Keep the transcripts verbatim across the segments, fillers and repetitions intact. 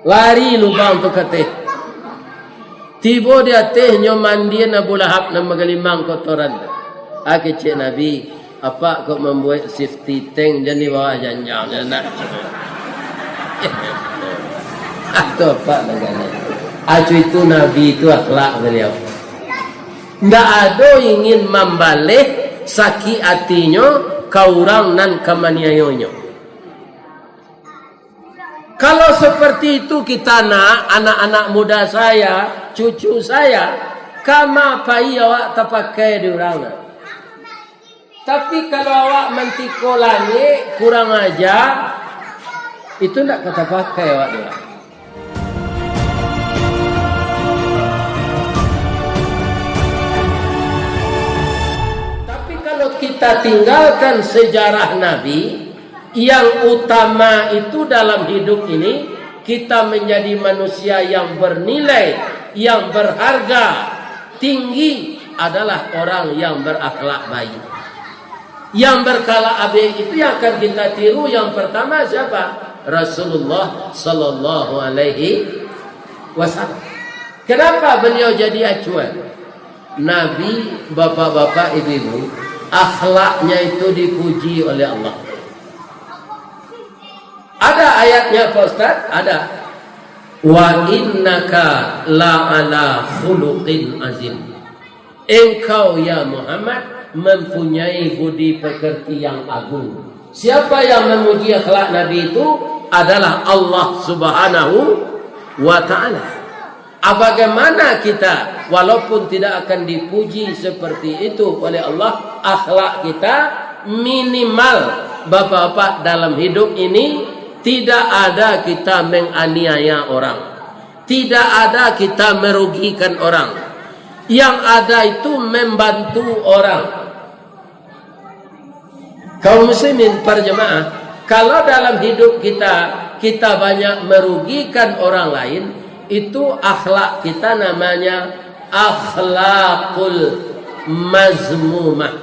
Lari lubang tu ka ateh. Tibo di ateh nyo mandian Abu Lahab nan bagalimang kotoran tu. Ah, kecek Nabi, "Apak kok mambuek safety tank jan di bawah janjang jan nak." Ah, tu apak nan galak. Acu itu Nabi itu akhlak beliau. Ndak ado ingin mambaleh sakik atinyo ka urang nan ka maniayonyo. Kalau seperti itu kita nak, anak-anak muda saya, cucu saya, kama pai awak tapakai di urang. Tapi kalau awak mantiko langik, kurang aja, itu ndak ka tapakai awak di urang. Tapi kalau kita tinggalkan sejarah Nabi, yang utama itu dalam hidup ini, kita menjadi manusia yang bernilai, yang berharga tinggi adalah orang yang berakhlak baik. Yang berakhlak baik itu yang akan kita tiru, yang pertama siapa? Rasulullah sallallahu alaihi wasallam. Kenapa beliau jadi acuan? Nabi, bapak-bapak, ibu-ibu, akhlaknya itu dipuji oleh Allah. Ada ayatnya, Pak Ustaz? Ada. "Wa innaka la ala khuluqin azim." Engkau, ya Muhammad, mempunyai budi pekerti yang agung. Siapa yang memuji akhlak Nabi itu? Adalah Allah Subhanahu wa Ta'ala. Ah, bagaimana kita, walaupun tidak akan dipuji seperti itu oleh Allah, akhlak kita minimal, bapak-bapak, dalam hidup ini tidak ada kita menganiaya orang, tidak ada kita merugikan orang. Yang ada itu membantu orang. Kaum muslimin, para jemaah, kalau dalam hidup kita, kita banyak merugikan orang lain, itu akhlak kita namanya akhlakul mazmumah,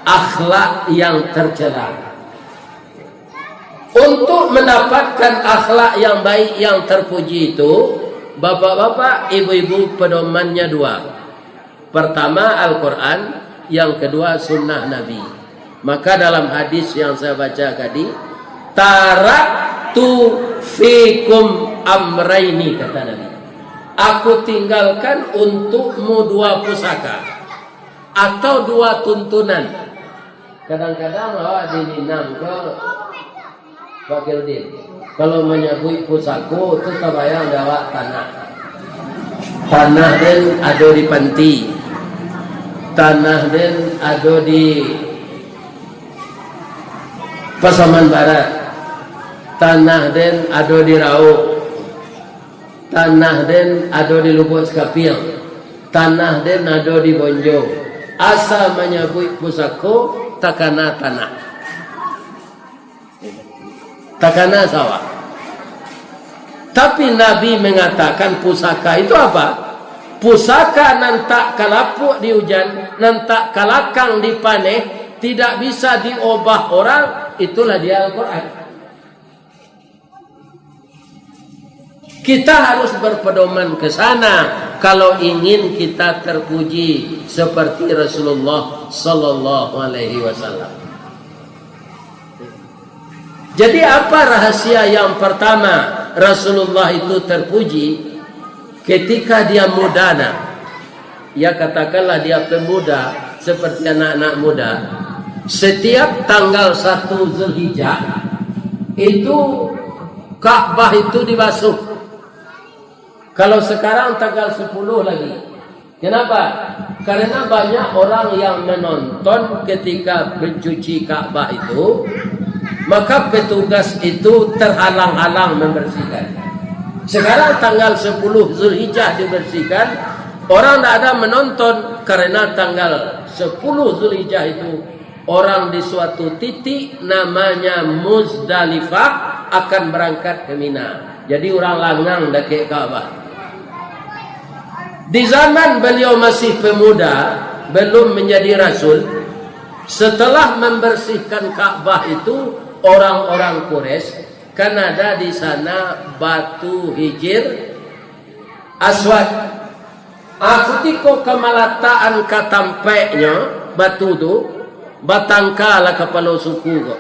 akhlak yang tercela. Untuk mendapatkan akhlak yang baik, yang terpuji itu, bapak-bapak, ibu-ibu, pedomannya dua. Pertama Al-Quran, yang kedua sunnah Nabi. Maka dalam hadis yang saya baca tadi, "Taraktu fikum amraini," kata Nabi. "Aku tinggalkan untukmu dua pusaka atau dua tuntunan." Kadang-kadang awak diminang ke Pak Khairuddin. Kalau manyabuik pusako tu tabayang dek awak tanah. Tanah den ado di Panti. Tanah den ado di Pasaman Barat. Tanah den ado di Rauk. Tanah den ado di Lubuak Sikapiang. Tanah den ado di Bonjo. Asa manyabuik pusako, takana tanah. Takana sawah. Tapi Nabi mengatakan pusaka itu apa? Pusaka nan tak kalapuak di ujan, nan tak kalakang di paneh, tidak bisa diobah orang, itulah dia Al-Quran. Kita harus berpedoman ke sana kalau ingin kita terpuji seperti Rasulullah sallallahu alaihi wasallam. Jadi, apa rahasia yang pertama Rasulullah itu terpuji? Ketika dia muda, nak, ya, katakanlah dia pemuda seperti anak-anak muda, setiap tanggal satu Zulhijjah itu Ka'bah itu dibasuh. Kalau sekarang tanggal sepuluh lagi. Kenapa? Karena banyak orang yang menonton ketika mencuci Ka'bah itu, maka petugas itu terhalang-halang membersihkan. Sekarang tanggal sepuluh Zulhijjah dibersihkan, orang tidak ada menonton karena tanggal sepuluh Zulhijjah itu orang di suatu titik namanya Muzdalifah akan berangkat ke Mina. Jadi, urang langang dakek Ka'bah. Di zaman beliau masih pemuda, belum menjadi rasul, setelah membersihkan Ka'bah itu, orang-orang Quraisy Kan ada di sana batu Hijir Aswad. Ah, kutiko ka malatakan ka tampaiknyo batu tu, batangkalah kapalo suku ko.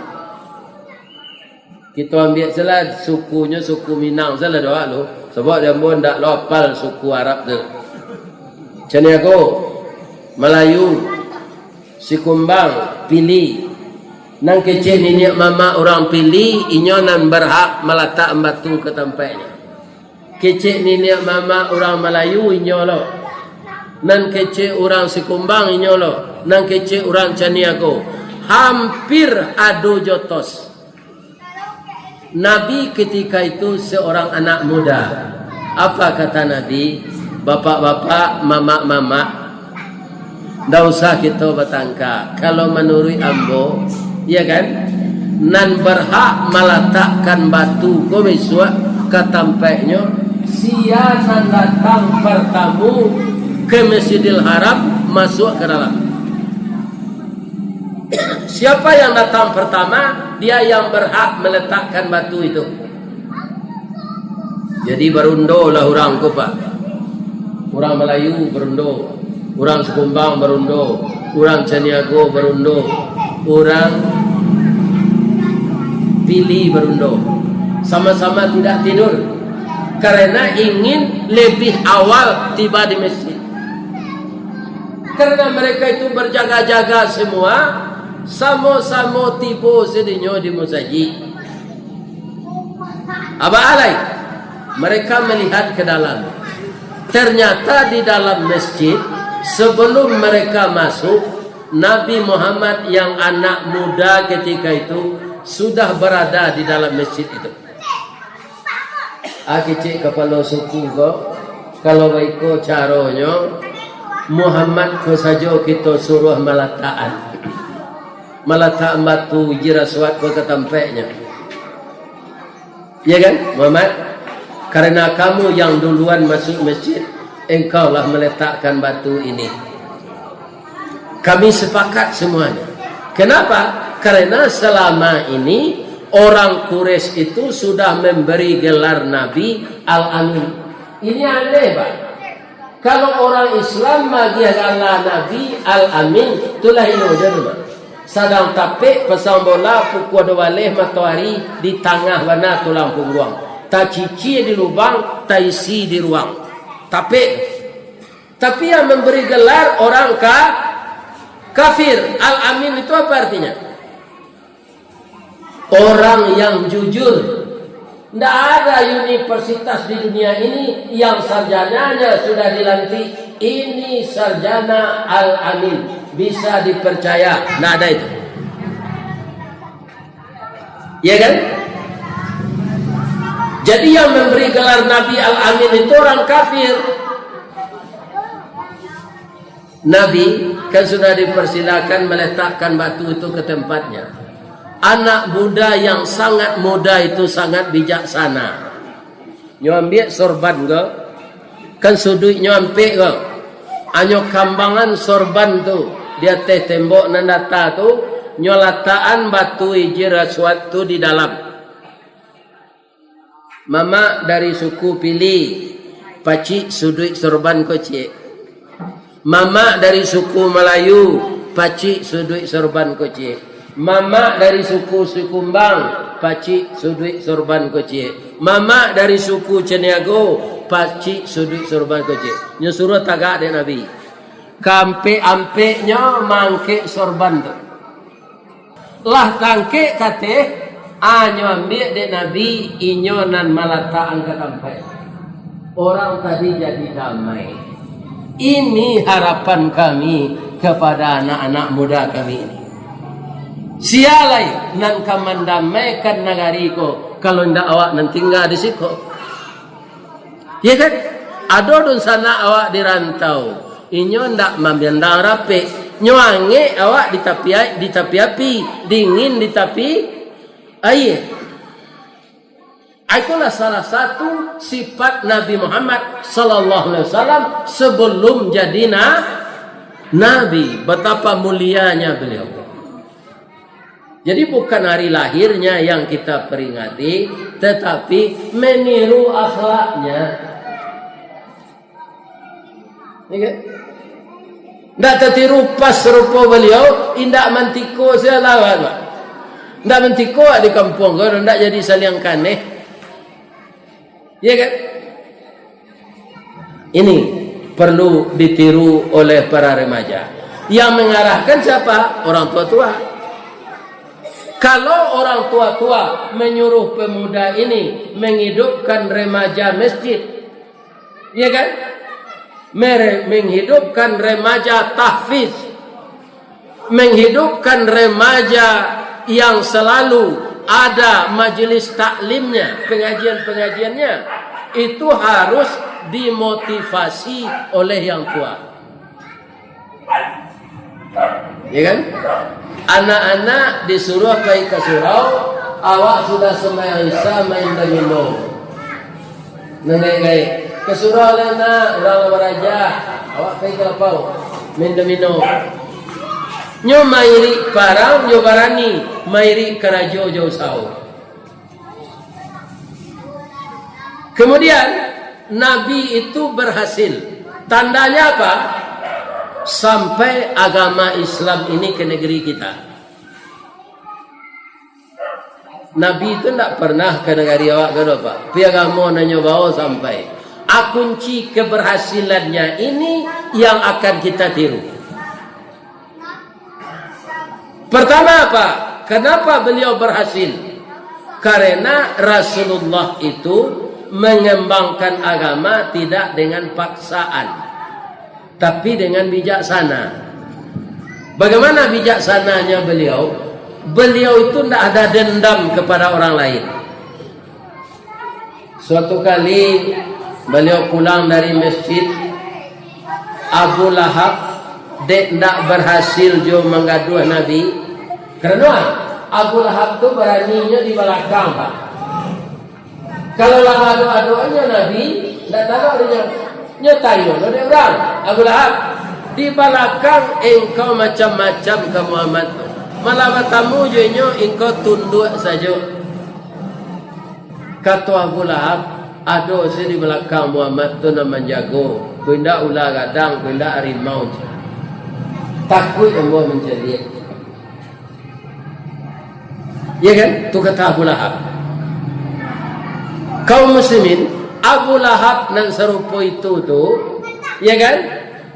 Kito ambiak sajolah sukunyo suku Minang sajolah doh lo. Sabab di ambo ndak lo apal suku Arab tu. Caniago, Malayu, Sikumbang, Pili. Nan kecek niniak mamak urang Pili, inyo nan barhak malatak batu ka tampaiknyo. Kecek niniak mamak urang Malayu, inyo lo. Nan kecek urang Sikumbang, inyo lo. Nan kecek urang Caniago. Hampir ado jotos. Nabi ketika itu seorang anak muda. Apa kata Nabi? Bapak-bapak, mamak-mamak, ndak usah kito batangka. Kalau manuruik ambo, iya kan, nan barhak malatakkan batu ko bisuak ka tampaiknyo, sia nan datang partamo ka Masjidil Haram, masuak ka dalam. Siapa yang datang pertama, dia yang berhak meletakkan batu itu. Jadi, barundolah urang ko, Pak. Urang Malayu barundo, urang Sikumbang barundo, urang Caniago barundo, urang Pili barundo. Sama-sama tidak tidur, karena ingin lebih awal tiba di masjid. Karena mereka itu berjaga-jaga semua, samo-samo tibo sadonyo di musajik. Aba alai, mereka melihat ke dalam. Ternyata di dalam masjid, sebelum mereka masuk, Nabi Muhammad yang anak muda ketika itu sudah berada di dalam masjid itu. Ah, kecek kapalo suku ko, kalau baiko caronyo, Muhammad ko sajo kito suruah malatakan. Malatakan batu Hijir Aswad ko ka tampaiknyo. Ya kan, Muhammad? Karena kamu yang duluan masuk masjid, engkaulah meletakkan batu ini. Kami sepakat semuanya. Kenapa? Karena selama ini orang Quraisy itu sudah memberi gelar Nabi Al-Amin. Ini aneh, Pak. Kalau orang Islam magiah gala Nabi Al-Amin, itulah ilo je tu, Pak. Sadang tapek pasang bola pukua duo baleh matoari di tangah bana tulang pungguang. Tacicia di lubang, taisi di ruang. Tapek. Tapi yang memberi gelar orang ka-, kafir. Al-Amin itu apa artinya? Orang yang jujur. Ndak ada universitas di dunia ini yang sarjananya sudah dilantik, "Ini sarjana Al-Amin, bisa dipercaya." Ndak ada itu. Ya kan? Jadi, yang memberi gelar Nabi Al-Amin itu orang kafir. Nabi kan sudah dipersilakan meletakkan batu itu ke tempatnya. Anak muda yang sangat muda itu sangat bijaksana. Nyo ambiak sorban ko, kan suduiknyo ampek ko. Anyo kambangan sorban tu di ateh tembok nan data tu, nyo latakan batu Hijir Aswad tu di dalam. Mamak dari suku Pili, pacik suduik sorban ko ciek. Mamak dari suku Malayu, pacik suduik sorban ko ciek. Mamak dari suku Sikumbang, pacik suduik sorban ko ciek. Mamak dari suku Caniago, pacik suduik sorban ko ciek. Nyo suruah tagak dek Nabi. Kaampek-ampeknyo maangkek sorban tu. Lah tangkek kateh, anyo ambiak dek Nabi, inyo nan malatakan ka tampaik. Orang tadi jadi damai. Ini harapan kami kepada anak-anak muda kami ini. Sia lai nan ka mandamaikan nagari ko, kalau indak awak nan tingga di siko? Ya kan? Ado dunsanak awak di rantau. Inyo ndak mamandang rapek. Nyo angek awak di tapi ai-, di tapi api, dingin di tapi aia. Itulah salah satu sifat Nabi Muhammad sallallahu alaihi wasallam sebelum jadi na-, nabi. Betapa mulianya beliau. Jadi, bukan hari lahirnya yang kita peringati, tetapi meniru akhlaknya. Ya kan? Ndak tatiru pas rupo baliau, indak mantiko salah, Pak. Ndak mantiko di kampuang ko, ndak jadi saliang kaneh. Ya kan? Ini perlu ditiru oleh para remaja. Yang mengarahkan siapa? Orang tua-tua. Kalau orang tua-tua menyuruh pemuda ini menghidupkan remaja masjid, ya kan? Mere-, menghidupkan remaja tahfiz, menghidupkan remaja yang selalu ada majelis taklimnya, pengajian-pengajiannya, itu harus dimotivasi oleh yang tua. Ya kan? Anak-anak disuruh pai ka surau, awak sudah sumbayang Isya main domino. Nan gaek-gaek, ka surau lah nak, urang lah baraja, awak pai ka lapau, main domino. Nyo mairik parang, nyo barani, mairik karajo jo usaho. Kemudian, Nabi itu berhasil. Tandanya apa? Sampai agama Islam ini ke negeri kita. Nabi itu ndak pernah ka nagari awak ko doh, Pak. Piagamo nan nyo bawo sampai. A, kunci keberhasilannya ini yang akan kita tiru. Pertama apa? Kenapa beliau berhasil? Karena Rasulullah itu mengembangkan agama tidak dengan paksaan, tapi dengan bijaksana. Bagaimana bijaksananya beliau? Beliau itu ndak ada dendam kepada orang lain. Suatu kali, baliau pulang dari masjid, Abu Lahab dek ndak berhasil jo manggaduah Nabi. Karano Abu Lahab tu baraninyo di balakang, Pak. Kalau lah ado-adonyo Nabi, ndak tahu dek nyo. Nyo tanyo lo dek urang, Abu Lahab, di balakang engkau macam-macam ka Muhammad tu. Malah batamu jo inyo, engkau tunduak sajo. Kato Abu Lahab, "Ado se di balakang Muhammad tu nan manjago, ko indak ula gadang, ko indak harimau. Takuik ambo mancaliak." Ya kan? Tu kata Abu Lahab. Kaum muslimin, Abu Lahab nan sarupo itu tu, ya kan?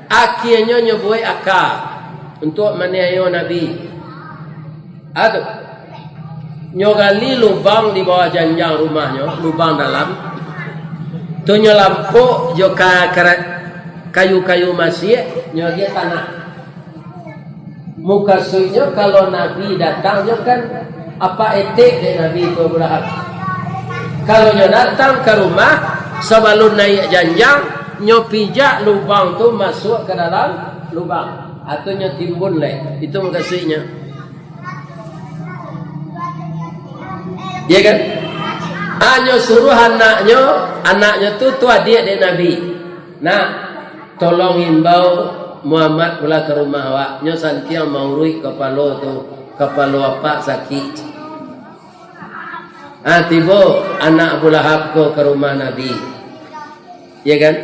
Akhianyo nyo buek aka untuak maniayo Nabi. Ah, tu. Nyo gali lubang di bawah janjang rumahnyo, lubang dalam. Tu nyo lampok jo ka-, kara-, kayu-kayu masiak, nyo agiah tanah. Mukasuiknyo, kalau Nabi datang, nyo kan apak etek dek Nabi tu, Abu Lahab. Kalau nyo datang ka rumah, sabalun naiak janjang, nyo pijak lubang tu masuak ka dalam lubang. Atau nyo timbun lai. Itu mukasuiknyo. Ya kan? Anyo suruah anaknyo, anaknyo tu, tu adiak dek Nabi. Nak, tolong imbau Muhammad pulang ka rumah awak. Nyo santiang mauruik kapalo tu, kapalo apak sakik. Ah, tibo anak Abu Lahab ko ka rumah Nabi. Ya kan?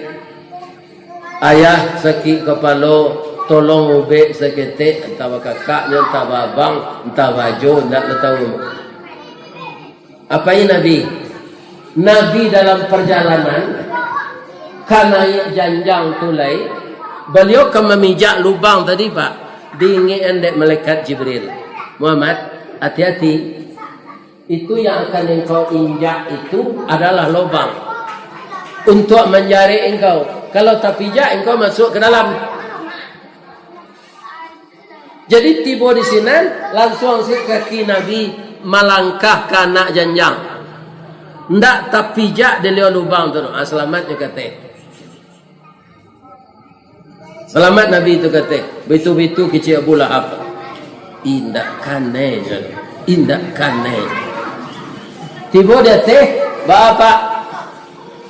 Ayah sakik kapalo, tolong ubek saketek, antah bakakaknyo, antah baabang, antah baajo, ndak lah tahu. Apai Nabi? Nabi dalam parjalanan, ka naiak janjang tu lai, baliau ka mamijak lubang tadi, Pak, diingekan dek malaikat Jibril, "Muhammad, ati-ati, itu yang akan engkau injak itu adalah lubang untuak manjarek engkau. Kalau tapijak, engkau masuak ka dalam." Jadi, tibo di sinan, lansuang se kaki Nabi malangkah ka anak janjang. Ndak tapijak dek liau lubang tu, ah, salamat nyo kateh. Salamat Nabi tu kateh. Bitu-bitu kicik Abu Lahab. Indak kanai nyo. Indak kanai. Tibo di ateh, "Bapak,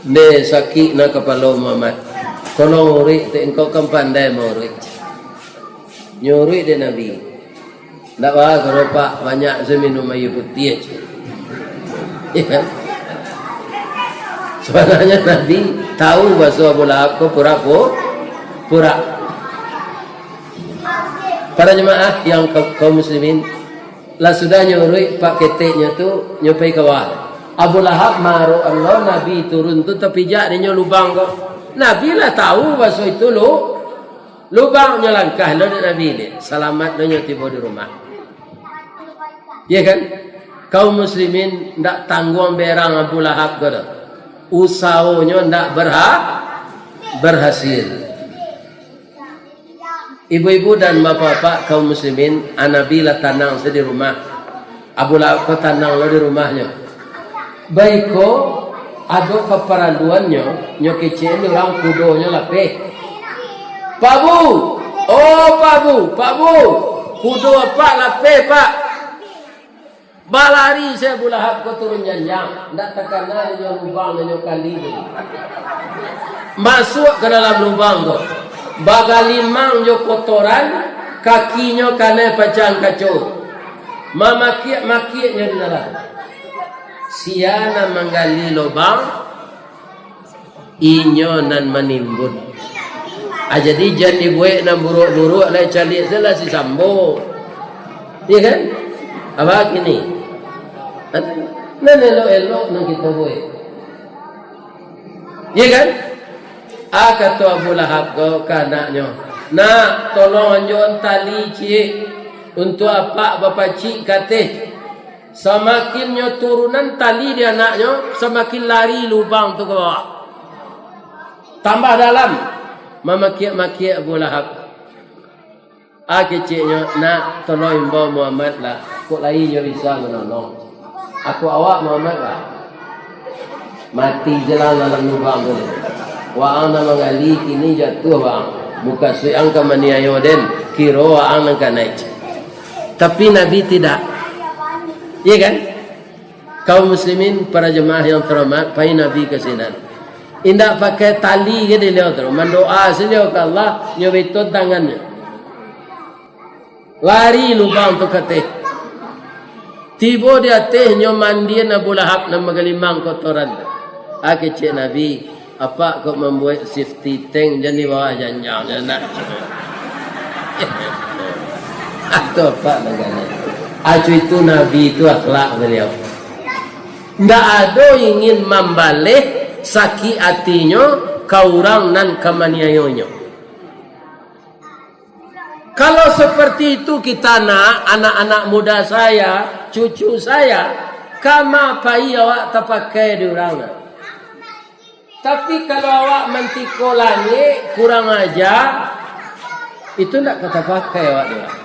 ndeh sakik na kapalo Muhammad. Tolong uruik tu, engkau kan pandai mauruik." Nyo uruik dek Nabi. Ndak ba, kalau Pak banyak se minum aia putiah, cik. Ya kan? Sabananyo Nabi tahu baso Abu Lahab ko pura-pu-, pura. Para jemaah yang ka-, kaum muslimin, lah sudah nyo uruik pak keteknyo tu, nyo pai ka wah. Abu Lahab marok Allah, Nabi turun tu tapijak dek nyo lubang ko. Nabi lah tahu baso itu lu-, lubang, nyo langkah lo dek Nabi ni. Salamat lo nyo tibo di rumah. Ya kan? Kaum muslimin ndak tangguang berang Abu Lahab ko doh. Usahonyo ndak berha-, berhasil. Ibu-ibu dan bapak-bapak kaum muslimin, Nabi lah tanang se di rumah. Abu Lahab ko tanang lo di rumahnyo. Baiko, ado kaparaluannyo, nyo kecek ni urang kudonyo lapeh. "Pak Bu, oh Pak Bu, Pak Bu, kudo apak lapeh, Pak." Balari se Abu Lahab ko turun janjang, ndak takana inyo lubang, inyo kali tu. Masuak ka dalam lubang ko, bagalimang jo kotoran, kakinyo kanai pacang kaco. Mamakiak-makiak nyo di dalam. Sia nan manggali lubang, inyo nan manimbun. Ah, jadi jan dibuek nan buruak-buruak, lai caliak se lah si Sambo. Iya kan? Apo kini? Nan elok-elok nan kito buek. Iya kan? Ah, kato Abu Lahab ko ka anaknyo, "Nak, tolong anjuan tali ciek, untuak apak bapacik ka ateh." Samakin nyo turunan tali di anaknyo, samakin lari lubang tu ka bawah. Tambah dalam, mamakiak-makiak Abu Lahab. Ah, keceknyo, "Nak, tolong imbau Muhammad lah, kok lai inyo bisa manolong. Aku awak Muhammad lah." Mati je lah dalam lubang tu. Waang nan manggali kini jatuah waang. Mukasuik ang ka maniayo den, kiro waang nan kanai. Tapi Nabi tidak. Iya kan? Kaum muslimin, para jemaah yang terhormat, pai Nabi ka sinan. Indak pakai tali ka baliau tu. Mandoa sajo ka Allah, nyo beton tangannyo. Lari lubang tu ka ateh. Tibo di ateh, nyo mandian Abu Lahab nan bagalimang kotoran tu. Ah, kecek Nabi, "Apak kok mambuek safety tank jan di bawah janjang, jan nak." Atau apak nan kanai. Acu itu Nabi itu akhlak baliau. Ndak ado ingin mambaleh sakik atinyo ka urang nan ka maniayonyo. Kalau seperti itu kita nak, anak-anak muda saya, cucu saya, kama pai awak tapakai di urang. Tapi kalau awak mantiko langik, kurang aja, itu ndak ka tapakai awak di urang.